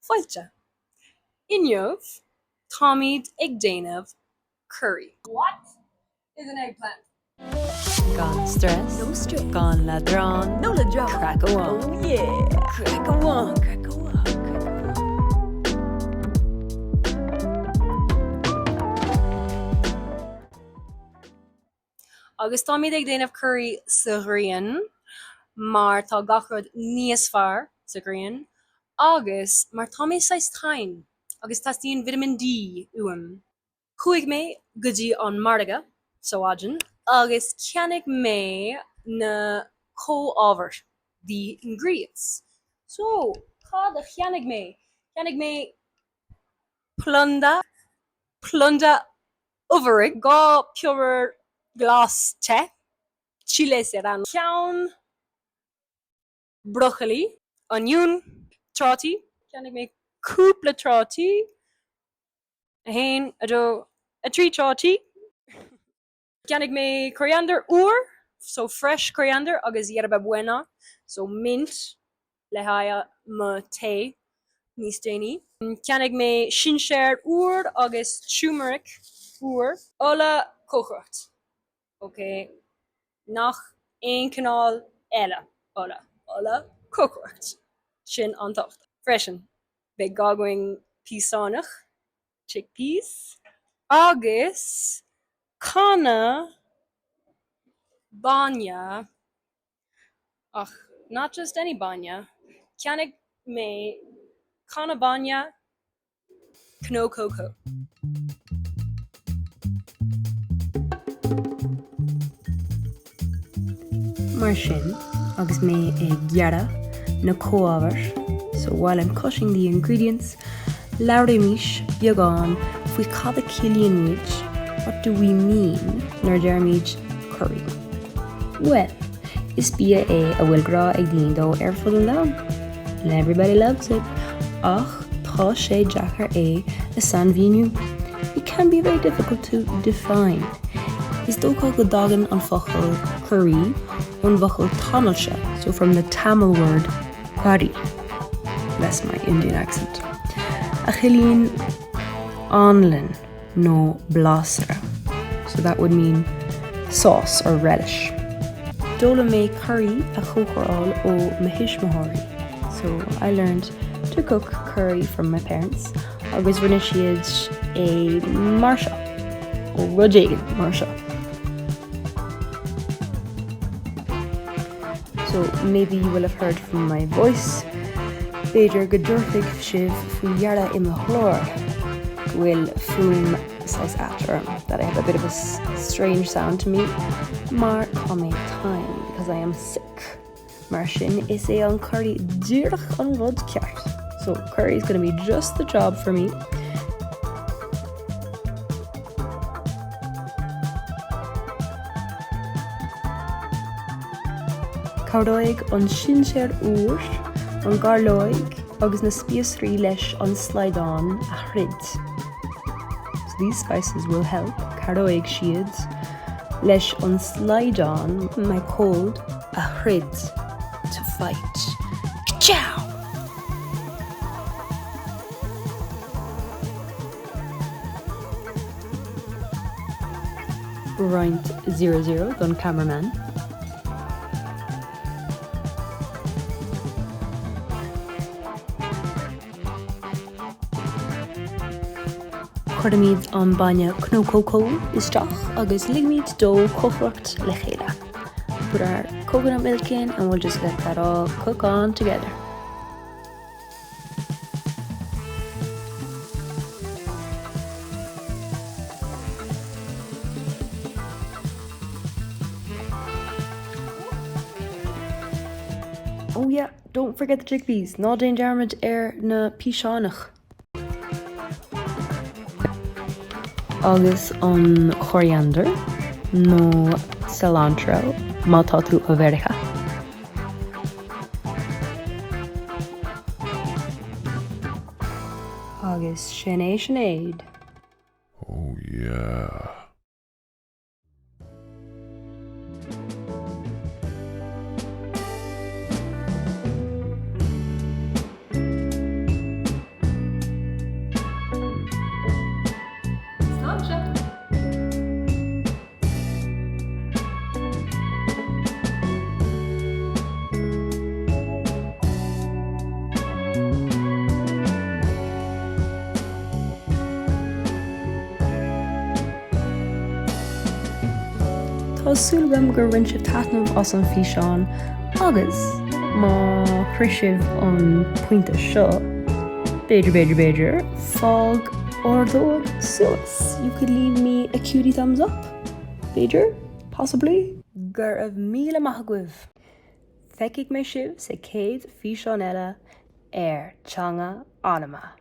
Fáilte! Inniu, táimid ag déanamh curry. What is an eggplant? Gan strus. No stress. Gan leadrán. No leadrán. Craic amháin. Oh yeah. Craic amháin, craic amháin, craic amháin. Agus táimid ag déanamh curry sa ghrian mar tá gach rud níos fearr sa ghrian agus mar tá mé saghas tinn agus teastaíonn vitamin D uaim. Chuaigh mé go dtí an margadh sa mhaidin agus cheannaigh mé na comhábhair, the ingredients. So, cad a cheannaigh mé? Cheannaigh mé planda, planda uachbhraigh, 2 piorra glas te, chile serrano, ceann brocailí, oinniún, trátaí, cheannaigh mé cúpla trátaí, 1, 2, 3 trátaí. Cheannaigh mé coriander úr, so fresh coriander agus yerba buena, so mint le haghaidh mo tae níos déanaí. Cheannaigh mé sinsear úr agus turmeric úr. Ola cócaireacht, ok, nach aon cineál eile ola, ola cócaireacht, sin an-tábhachtach. Freisin, beidh gá againn píosánach, chickpeas, agus canna bainne, ach not just any bainne, cheannaigh mé canna bainne Cnó Cócó. Mar sin, agus mé ag gearradh na comhábhair, so while I'm cutting the ingredients, labhraímis beagán faoi cad a chiallaíonn muid, what do we mean, nuair a deirimid curry. Bhuel, is bia é a bhfuil grá ag daoine dó ar fud an domhain. And everybody loves it. Ach tá sé deacair é a sainmhíniú. It can be very difficult to define. Is dócha go dtagann an focal curry ón bhfocal Tamailise, so from the Tamil word kari, bless my Indian accent, a chiallaíonn anlann nó blasra, so that would mean sauce or relish. D'fhoghlaim mé curry a chócaráil ó mo thuismitheoirí, so I learned to cook curry from my parents agus rinne siad é mar seo, ó rud éigin mar seo. So maybe you will have heard from my voice, b'fhéidir go dtabharfaidh sibh faoi deara i mo ghlór go bhfuil fuaim saghas ait orm, that I have a bit of a strange sound to me, mar tá mé tinn, because I am sick. Mar sin, is é an curry díreach an rud ceart. So curry is gonna be just the job for me. Cabhróidh an sinséar úr, an gairleog agus na spíosraí leis an slaghdán a throid. So these spices will help, cabhróidh siad leis an slaghdán, my cold, a throid, to fight. Ka-chow! Roinnt 0 0 don cameraman. Cuirimid an bainne cnó cócó isteach agus ligimid dó cócaireacht le chéile. Put our coconut milk in and we'll just let that all cook on together. Oh yeah, don't forget the chickpeas! Ná déan dearmad ar na píseánach! Agus an coriander, nó cilantro má tá tú i Mheiriceá. Agus sin é Sinéad. Oh yeah. Tá súil agam gur bhain sibh taitneamh as an físeán agus má shroich sibh an pointe seo, b'fhéidir, b'fhéidir, b'fhéidir, fág ordóg suas, you could leave me a cutie thumbs up, b'fhéidir, possibly. Go raibh míle maith agaibh! Feicfidh mé sibh sa chéad físeán eile ar Teanga Anama!